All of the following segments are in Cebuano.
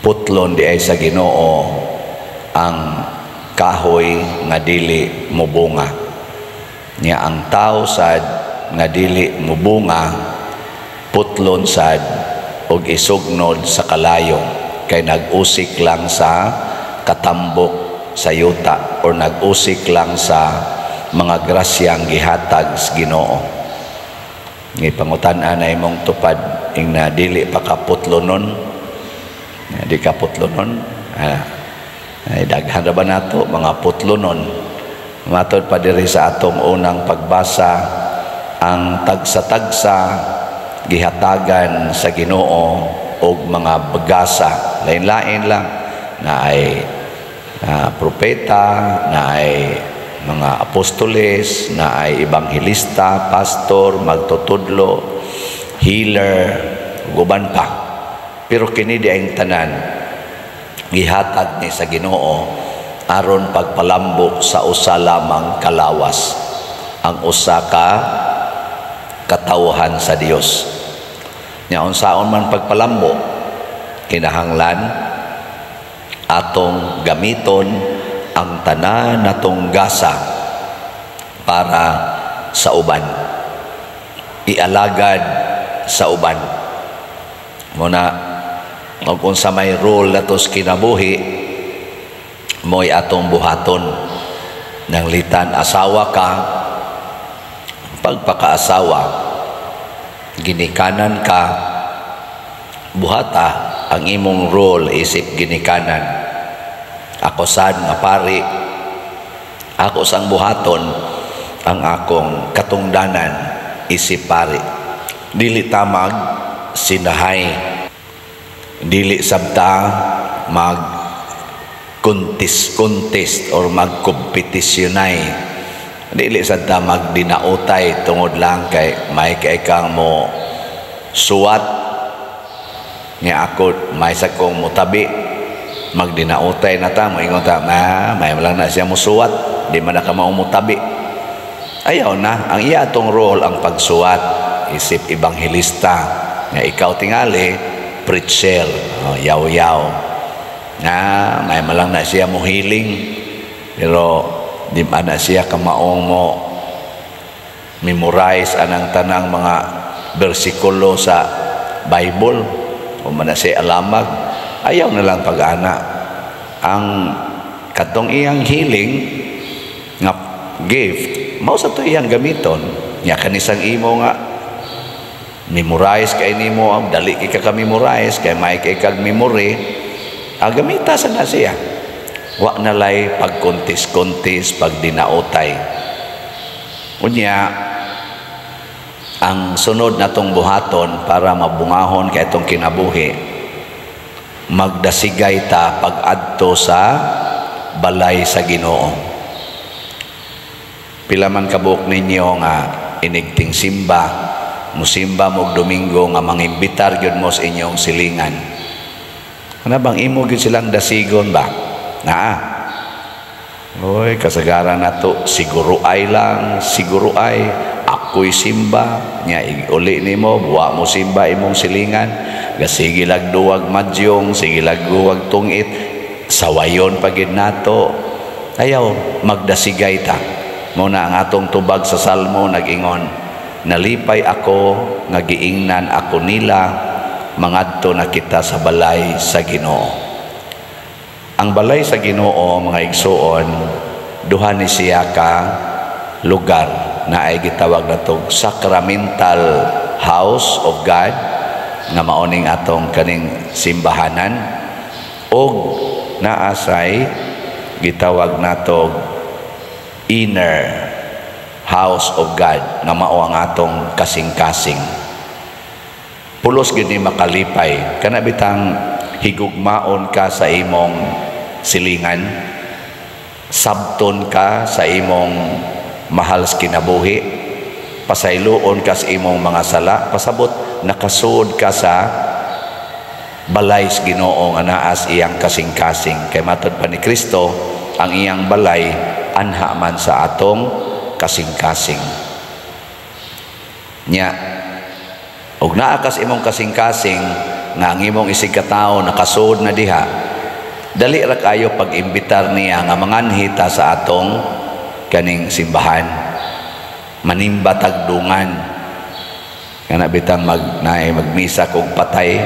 Putlon di ay sa Ginoo ang kahoy nga dili mobunga. Nya ang tao sad nga dili mobunga, putlon sad og isugnod sa kalayo kay nag-usik lang sa katambok sa yuta or nag-usik lang sa mga grasyang gihatag sa Ginoo. Ngay pangutan-an na imong tupad ing na dili pa ka putlonon, di ka putlonon. Ay, daghan ra ba nato mga putlonon? Matod pa diri sa atong unang pagbasa, ang tagsa-tagsa gihatagan sa Ginoo og mga bagasa. Lain-lain lang na ay propeta, na ay mga apostoles, na ay ebanghelista, pastor, magtutudlo, healer, guban pa. Pero kini di ang tanan gihatag ni sa Ginoo aron pagpalambo sa usa lamang kalawas, ang usa ka katawhan sa Dios. Nya unsaon man pagpalambo? Kinahanglan atong gamiton ang tanan natong gasa para sa uban, ialagad sa uban. Muna og unsa may role nato sa kinabuhi, mo'y atong buhaton. Nang litan asawa ka, pagpakaasawa. Ginikanan ka, buhata ang imong role isip ginikanan. Ako sad nga pari, ako sang buhaton ang akong katungdanan isip pari. Dili ta mag sinahay, dili sabta mag contest contest or magkompetisyonay, dili sad ta magdinautay tungod lang kay may kay kang mo suwat nga ako may sa kong mutabi, magdinautay na ta, moingon ta, "Ma, may lang na siya musuwat, di man na ka mutabi." Ayaw na. Ang iya atong role ang pagsuwat isip ebanghelista, nga ikaw tingali preacher, oh, yaw-yaw na may malang na siya mo healing pero di man na siya kamaong mo memorize anang tanang mga bersikulo sa Bible o man na siya alamag. Ayaw na lang pag-ana. Ang katong iyang healing nga gift, mao sa to iyang gamiton. Nya kanisang imo nga memorize kay nimo, dali kay ka memorize kay may kay kag memory, ang gamita sa na siya. Wa na lay pagkontis-kontis, pagdinautay. Unya ang sunod natong buhaton para mabungahon kay itong kinabuhi, magdasigay ta pag-adto sa balay sa Ginoo. Pila man kabuok ninyo nga inigting simba, musimba mo Domingo nga mangimbitar gyud mo sa inyong silingan? Ano bang imo gyud silang dasigon ba? Naa. Oy, kasagaran nato siguro ay lang, siguro ay ako'y simba nya uli nimo buwa mo simba imong silingan, gasige lag duwag madyong, sige lag duwag tungit, sawayon pa gid nato. Ayaw, magdasigay ta. Mo na ang atong tubag sa Salmo nag-ingon, "Nalipay ako nga giingnan ako nila, mangadto na kita sa balay sa Ginoo." Ang balay sa Ginoo, mga igsuon, duha ni siya ka lugar na ay gitawag natong sacramental house of God nga maoning atong kaning simbahanan, og naasay gitawag natog inner house of God nga mao ang atong kasing-kasing. Pulos gid ni makalipay kana bitang higugmaon ka sa imong silingan, sabton ka sa imong mahal sa kinabuhi, pasayloon ka sa imong mga sala, pasabot nakasuod ka sa balay sa Ginoo nga naas iyang kasing-kasing, kay matod pa ni Kristo, ang iyang balay anha man sa atong kasing-kasing. Nya og naa kas imong kasing-kasing, nga ang imong isig katawo nakasuod na diha, dali ra kayo pag-imbitar niya nga manganhi ta sa atong kaning simbahan, manimba tagdungan. Kana bitang mag naay magmisa kog patay,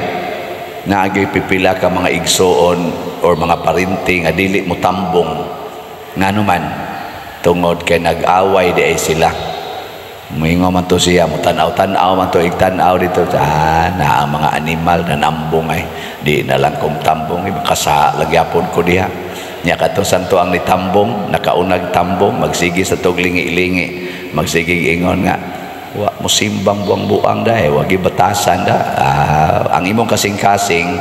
naagyoy pipila ka mga igsuon or mga parinti nga dili mo tambong. Ngano man? Tungod kay nag-away di ay sila. Muingon man to siya, mo tan-aw-tan-aw man to, igtan-aw dito, ah, na ang mga animal na nambong ay, di na lang kong tambong, eh, makasa lagyapon ko diha. Nya kato santo ang nitambong, nakaunag tambong, magsige sa tog lingi-lingi, magsige ingon nga, wa mo simbang buang-buang da eh, wagi batasan da. Ah, ang imong kasing-kasing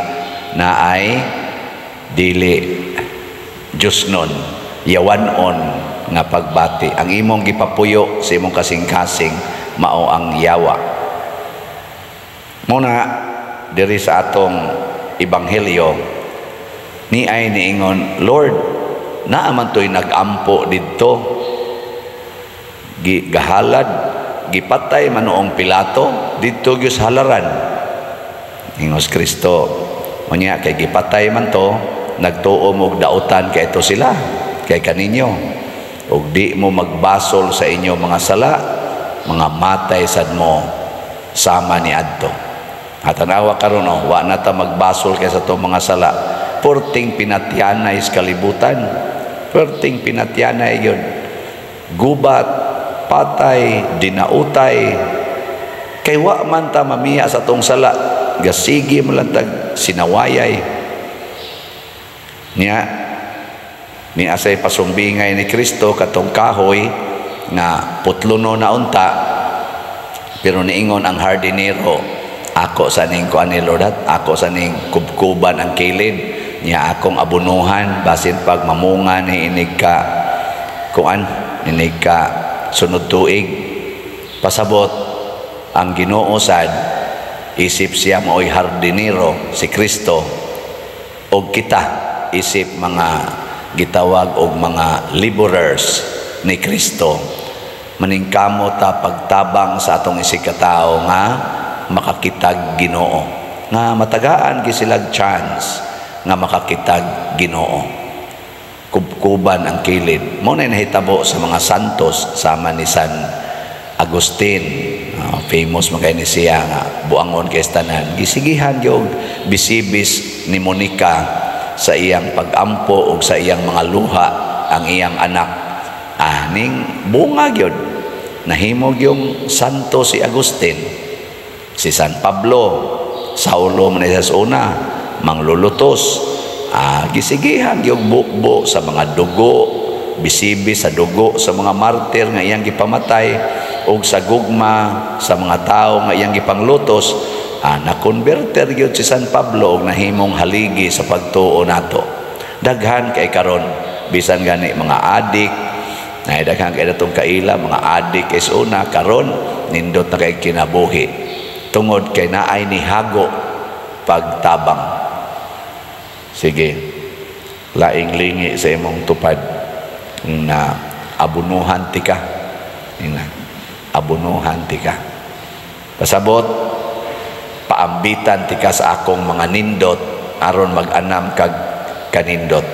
na ay dili Diyos nun, yawanon nga pagbati. Ang imong gipapuyo sa imong kasing-kasing mao ang yawa. Muna diri sa atong ebanghelyo ni ay niingon, "Lord, naa man to'y nag-ampo didto." Gi gahalad, gipatay man noong Pilato didto gyud sa halaran. Ingos Kristo, unya kay gipatay man to, nagtuo mo og dautan kay ito sila kay kaninyo, ug di mo magbasol sa inyo mga sala, mga matay sad mo sama ni adto. At tanawa karon, oh, wa na ta magbasol kay sa atong mga sala, perting pinatyanay sa kalibutan, perting pinatyanay yun, gubat, patay, dinautay, kay wa man ta mamiya sa atong sala, gasigi man lang tag sinawayay. Niya ni asay pasumbingay ni Kristo katong kahoy nga putlono na unta, pero niingon ang hardinero, "Ako sa ning kuan ni Lord, at ako sa ning kubkuban ang kilid niya, akong abunuhan, basin pag mamunga ni inig ka kuan, inig ka sunod tuig." Pasabot ang Ginoo sad, isip siya maoy hardinero, si Kristo, og kita isip mga gitawag og mga laborers ni Kristo, maningkamot ta pagtabang sa atong isig katao nga makakitag Ginoo, nga matagaan gi silag chance nga makakitag Ginoo, kubkuban ang kilid. Mo na nahitabo sa mga santos sama ni San Agustin. Famous man kay ni siya nga buangon kay tanan. Gisigihan gyud bisibis ni Monica sa iyang pagampo ug sa iyang mga luha ang iyang anak. Ah, ning bunga gyud, nahimo yung santo si Agustin. Si San Pablo, Saulo man sa una, manglulutos. Ah, gisigihan yung bukbo sa mga dugo, bisibi sa dugo sa mga martir nga iyang gipamatay ug sa gugma sa mga tao nga iyang gipanglutos. Ah, na-converter gyud si San Pablo ug nahimong haligi sa pagtuo nato. Daghan kay karon, bisan gani mga adik na, daghan kay datong kaila mga adik is una, karon nindot na kay kinabuhi tungod kay naay nihago pagtabang. Sige, laing lingi sa imong tupad na abunuhan tika. Ina, abunuhan tika. Pasabot, paambitan tika sa akong mga nindot aron mag-anam kag kanindot.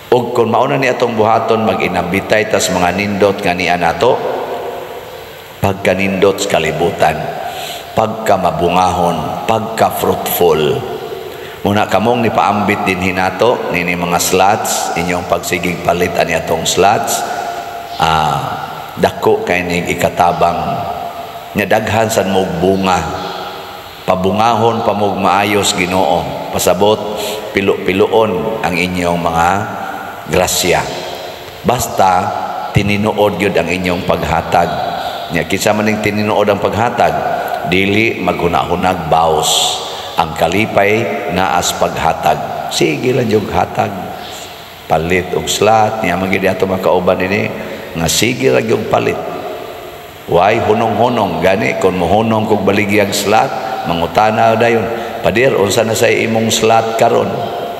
Ug kung mauna ni atong buhaton, mag-inambitay tas mga nindot nga niya nato, pagkanindot sa kalibutan, pagka mabungahon, pagka fruitful. Muna kamong ni paambit din hinato nini mga slots, inyong pagsigig palit ani atong slots, dako kay ning ikatabang nya, daghan san mo bunga, pabungahon pa mo maayos Ginoo. Pasabot, pilo-piloon ang inyong mga grasya basta tinuod gyud ang inyong paghatag. Nya kinsa man ning tinuod ang paghatag, dili maghuna-hunag baos. Ang kalipay naas paghatag, sige lang yung hatag, palit og slot niya. Man gid ato makauban ini nga sige ra gyud palit, way hunong-hunong. Gani kon mohunong kog baligyag slot, mangutana dayon, "Pader, unsa na sa imong slot karon?"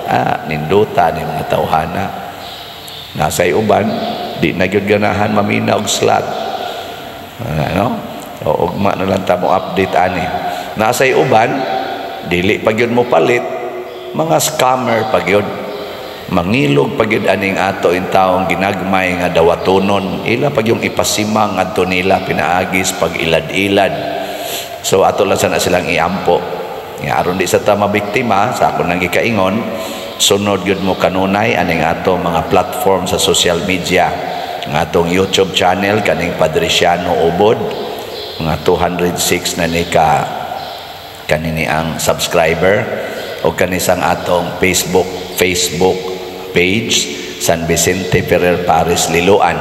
Ah, ninduta ni mga tawhana. Nasa uban di na gyud ganahan mamina og slot, ano, o ugma na lang ta mo update ani. Nasa uban Dili pa gyud mo palit, mga scammer pa gyud. Mangilog pa gyud aning ato intawong ginagmay nga dawatonon. Ila pa yung ipasimang ngadto nila pinaagis pag ilad-ilad. So ato lang sana silang iampo. Nga aron di sa ta mabiktima sa ako nang gikaingon, sunod gyud mo kanunay aning ato mga platform sa social media. Ang atong YouTube channel kaning Padriciano Ubod, mga 206 na ni ka kanini ang subscriber, o kanisang atong Facebook page, San Vicente Ferrer Parish Liloan.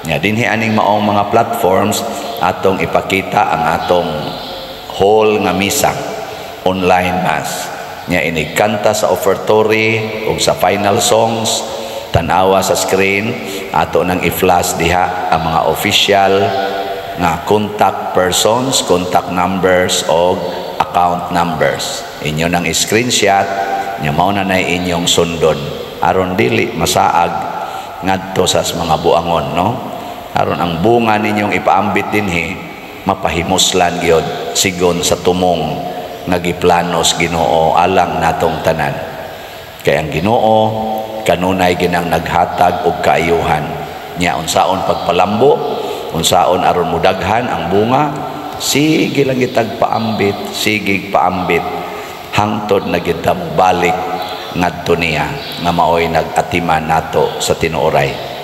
Nya dinhi aning maong mga platforms atong ipakita ang atong whole nga misa, online mass. Nya inig kanta sa offertory ug sa final songs, tan-awa sa screen, ato nang i-flash diha ang mga official nga contact persons, contact numbers og account numbers. Inyo nang screenshot, nya mao na nay inyong sundon aron dili masaag ngadto sa mga buangon, no? Aron ang bunga ninyong ipaambit dinhi mapahimuslan gyud sigon sa tumong nga giplanos Ginoo alang natong tanan. Kay ang Ginoo kanunay ginang naghatag og kaayuhan. Nya unsaon pagpalambo, unsaon aron mudaghan ang bunga, sige lang gitag paambit, sige paambit hangtod na kita balik ngadto niya nga maoy nag-atiman nato sa tinuoray.